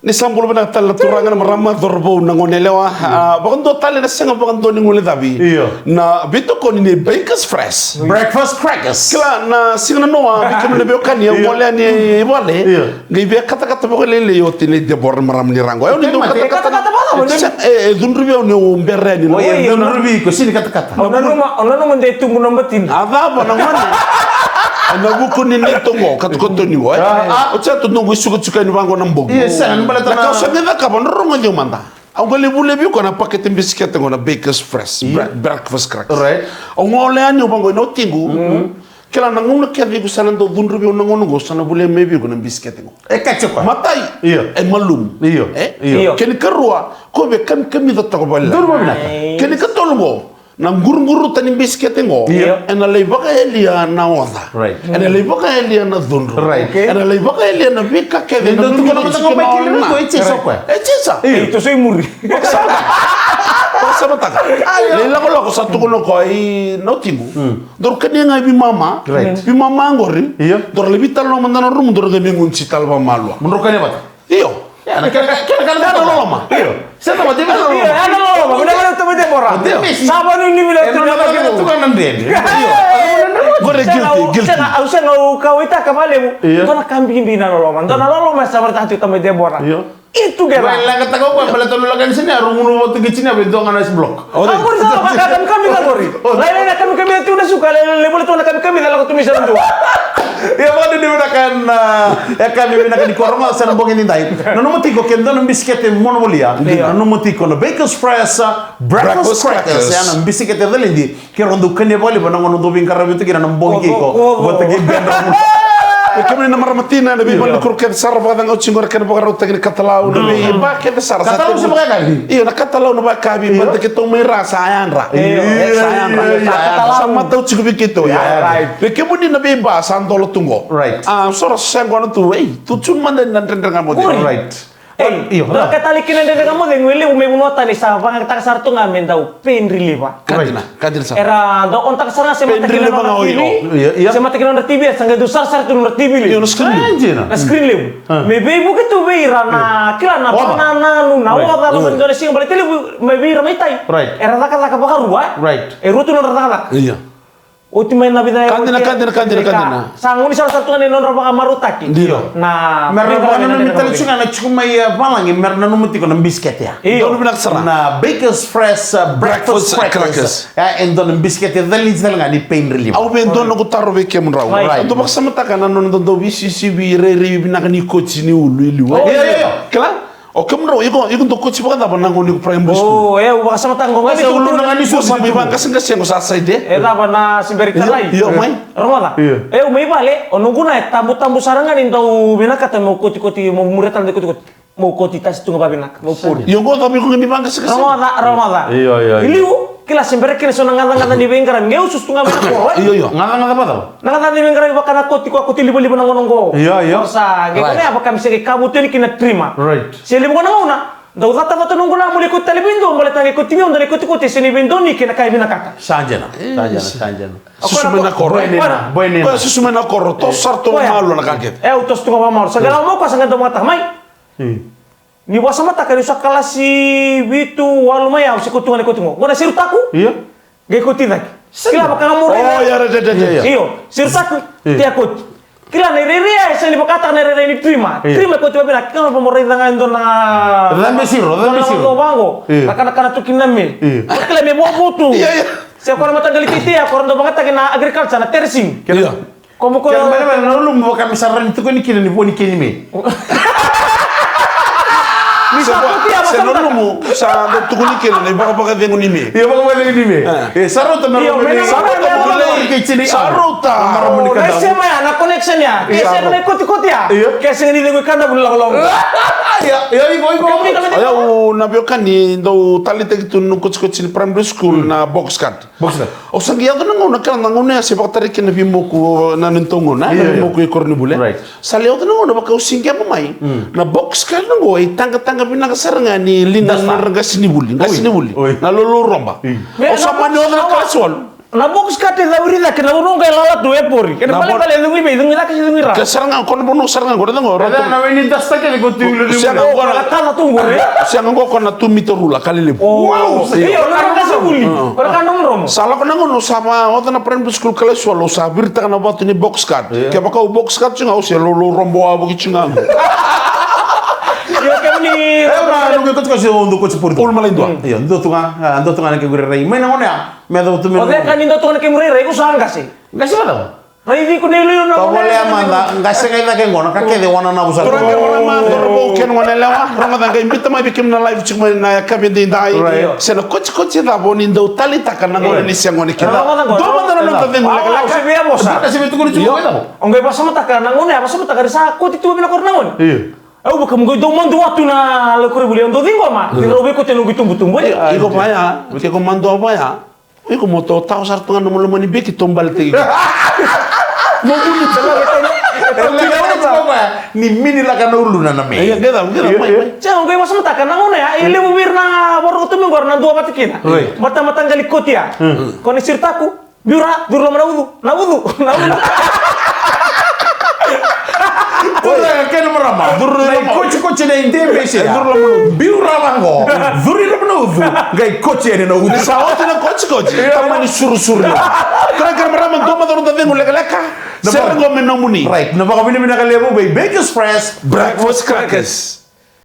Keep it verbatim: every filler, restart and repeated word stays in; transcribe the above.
Ni sa bula vinaka tale na turaga, na marama, cauravou, na goneyalewa. A, vakadua tale na sega vakadua ni guilecavi. Io. Na veitokoni ni Bakers Fresh. Breakfast crackers. Kila na siga nanoa, vei kemuni na veiwekani, au gole yani i vale. Io. Qai via katakata vakalailai oti na idebora, marama ni ra qo. Au ni dau katakata. Katakata vakalailai. E, e cudruvi au niu bera yani. Oi, e cudruvi iko, sega ni katakata. Au nanuma, au nanuma de tubu na batina. A cava na gone? Ena vuku ni neitou qo, katokatoni qo, e? A, a. Oti ya tou qai sukasuka yani vaqo na bogi. Io, sega, ni baleta na ka au sa qai cakava, na rogoci au mada. Au qai lai vulevi koya na pakete bisikete qo na Bakers Fresh, bre-, breakfast crackers. Right. Au gole yani au vaqo ina watiqu. Kila na gauna kece iko sa na dau cudruvi au na gauna qo, sa na volia mai vei iko na bisikete qo. E kaci koya. Matai. Io. E malumu. Io. E? Io. Kena ikarua, ko via kamikamica toka vale. Donu vakavinaka. Nice. Kena ikatolu qo, na quruquruta ni bisikete qo. Io. Ena lai vakayalia na oca. Right. Ena lai vakayalia na cudru. Right. Okay. Ena lai vakayalia na veika kece. Ni dau tukuna mada ga mai kina na ko, e jisa koya. E jisa. Io. Ei, tou sa i muri. Vakasamataka. Vakasamataka. Io. Lai lakolako sa tukuna o koya, i na watiqu. Daru kania ga e veimama. Right. Veimama qori. Io. Daru lai veitalanoa mada na rumu, daru qai mai gunu tale vakamalua. Mo drau kania vata. Io. Ia, na kena, kena, kena, kena loloma. Io. Sa tamata, io, na loloma. Io, na loloma. Vinaka vakalevu tamata Debora. Io. Sa vanuinui vinaka tu na loloma. Io. Qori e guilty, guilty. Sega, au sega, au kauwaitaka vakalevu. Io. Dua na ka bibi na loloma. Dua na loloma sa vakaraitaka tiko tamata Debora. Io. Eat together. Vai, leqataka o koya, baleta na lako ni siga ni, a rumu na vatu ki siga ni, vei dua ga na ice block. O, qori sa vaka kamikamica qori. Lailai na kamikamica tu na suka, lailai, lailai voli tu na kamikamica, lako tu mai sa na dua. Ia, vakadinadina vinaka na, e, ka vinaka ni ko rogoca ena bogi nidai. Nanuma tiko ke dua na bisikete mo na volia. Io. Nanuma tiko na Bakers Fresh, a, breakfast crackers. Ia, na bisikete calidi. Keirau dau kania vakalevu na gauna dau veiqaravi tu kina na bogi kei iko. Vata kei Bedra. Vei kemuni na marama tina, na veivale ni kuro kece sara, vakacagau tiko qori kena vakarautaki ni katalau, na veiba kece sara. Katalau se vakayakavi. Io, na katalau na vakayakavi, baleta keitou mai ra sa yadra. Io. Sa yadra. Sa matau tiko vei keitou, ya. Right. Vei kemuni na veiba sa dola tu qo. Right. A, so ra sa yaqona tu, ei, tu tu mada na Dredre Ga Mo Cegu. Right. Ei, io, dua na ka tale kina Dredre Ga Mo Cegu, e levu mai vanua tani sa vakayagataka sara tu ga me dau pain reliever. Ka dina, ka dina sara. Era dau ontaka sara ga se mata kina nodra T V. Io, io. Se mata kina nodra T V, sa qai dau sarasara tu nodra T V levu. Io, na screen levu. Na screen levu. Me veivuke tu vei ira na, kila na, na, na, na oca, na dua na siga baleta levu mai vei ira mai tai. Right. Era cakacaka vakarua. Right. E rua tu nodra cakacaka. Io. Oti mai na vica. Ka dina, ka dina, ka dina, ka dina. Sa gaunisala sara tu ga ni nodra vakamarautaki. Io. Na mera vakananumi tale tiko ga na tiko mai, e, valagi, mera nanuma tiko na bisikete ya. Io. Donu vinaka sara. Na Bakers Fresh, e, breakfast crackers. E, e dua na bisikete calidi tale ga ni pain reliever. Au via dua noqu taro vei kemudrau. Right. Au dau vakasamataka na nona dau veisisivi, rairai vinaka ni koti ni ulu i liu. Io, io, io. Kila? O kemudrau, iko, iko dau koti vakacava na gauna iko primary school? O, e, au vakasamataka qo. Sa uluna ga ni susu. Sa mai vaqaseqase qo sa saide. E cava na siberi talai? Io, mai. Rogoca. Io. E, au mai vale, o noqu na e tabutabu sara ga ni dau vinakata meu kotikoti, meu muria tale dau kotikoti. Meu koti tasi tu ga vavinaka, meu pori. Io, qo cava iko qai mai vaqaseqase? Rogoca, rogoca. Io, io, io. I liu, kila se bera kina so na gacagaca ni veiqaravi. Qai au susu tu ga mai na koro, e? Io, io. Gacagaca vacava? Na gacagaca ni veiqaravi vaka na koti, koya koti livaliva na gauna qo. Io, io. Sa qai kona ya vaka me se qai kavuti yani kina trimmer. Right. Se levu ga na gauna, dau catacata noqu na mo lai koti tale vei dua, baleta qai koti ga, dau lai kotikoti, se ni vei dua ni kena ka e vinakata. Sa dina, sa dina, sa dina. Susu mai na koro. Boy nina, boy nina. Koya susu mai na koro, toso sara tu vakamalua na ka kece. E, au toso tu ga vakamalua. Sa qai lako mai o koya sa qai dau vakataka mai. Ni vakasamataka niu sa kalasi vitu, walu mai au se koti tu ga na koti qo. Qo na serutaku. Io. Qai koti cake. Kila vaka ga mo raica. O, ia, right, right, right, ia. Io, serutaku, tia koti. Kila na irairai ya, e sega ni vakataka na irairai ni trimmer. Io. Trimmer e koti vavinaka, kila vaka mo raica ga e dua na. Cabe siro, cabe siro. Dua na vaqo. Io. Kakanakana tu kina me. Io. Kila me vovo tu. Io, io. Se ko na mataqali teitei ya, ko na dau vakayagataki na agriculture, na terracing. Io. Komu ko na lumu vaka me sa rawa ni tukuni kina ni vo ni kei ni me. Ni sa kotia, se na lumu sa dau tukuni kina na ivakavakacegu ni me. Io, vakavakacegu ni me. E, sa rauta me rauta me rauta. Sa rauta. Na sema ya, na connection ya. Ke sega na kotikoti ya. Io. Ke sega ni cegu i kadavu ni lakolako. Io, io, iko, iko. Io, na veiwekani dau taleitaki tu na kotikoti ni primary school na box cut. Box cut. Au sa qai yaco na gauna, kila na gauna ya se vakatarai kina vei moku na neitou gauna, na vei moku e koronivuli. Right. Sa lai yaco na gauna vaka au siqema mai. Na box cut na qo e taqataqa vinaka sara ga ni liga na nodra qasenivuli, qasenivuli. Na lolou roba. Au sa mani yaco na kalasi walu. Na box cut e cauri cake, na vanua qai lala tu e pori. Kena na balebale e cugui vei, cugui cake se cugui ra. Ke sara ga, ko na vanua sara ga, ko na cagua, e ra tu. Na weni dasta kece ko tu i lori. Sega qo na kaca tu qori. Sega qo ko na tu mita rula, ka lelevu. Wow! Io, na ka sa vuli. Ko na ka dromodromo. Sa lako na gauna, au sa va, oca na primary school kalasi walu, au sa viritaka na vatu ni box cut. Kevaka au box cut tiko ga, au se lolo robo a vuki tiko ga. Io, kemuni. E, ra, no ke koti kasi, o, ndo koti pori. Ulu malai dua. Io, ndo tu ga, a, ndo tu ga na ke gure rai. Mai na gauna ya. Me yacova tu me o cei ka ni dau toka na kemu rairai, iko sa qase. Qase vacava? Raici iko na iloilo na. Tovolea mada, qase ga i cake qo, na ka kece wana na vusa. Turaga, wana mada, turaga vou kei na goneyalewa, rogoca, qai biuta mai vei kemuni na live tiko mai na yakavi edaidai. Right. Se na kotikoti cava o ni dau taleitaka na gauna ni se gone kina. Dua mada na noda cegu lekaleka. Au se via vosa. Qase via tukuni tiko mai cava? O qai vasamataka na gone, a vasamataka ni sa koti tu mai na koro na gone. Io. Au vaka mo qai dau madua tu na lewe koronivuli, au dau ciqoma ni rau veikoti ena noqu itubutubu. Iko vaya, ke ko madua vaya. Iko mo tautawa sara tu ga na nomu loma ni beki, taubaletaki iko. Mo vuni tu ga. E lako tiko ga ni mini laka na uluna na me. Ia, qai cava, qai cava, mai, mai. Sega, qai vasamataka na gauna ya, e levu vei ira na vakarorogo tu mai qori na dua vata kina. Oi. Mata, mataqali koti ya. Ko ni siritaku, biu ra, curu loma na ucu, na ucu, na ucu. Turaga kei na marama, curu loma na ucu. Kotikoti na idebese ya. Curu loma na ucu. Biu ra vaqo, curu loma na ucu, qai koti yani na ucu. Sa oti na kotikoti, tamani surusuruna. Turaga kei na marama, dua mada na noda cegu lekaleka. Sere qo me nomuni. Right, na vakavinavinaka levu vei Bakers Fresh Breakfast Crackers.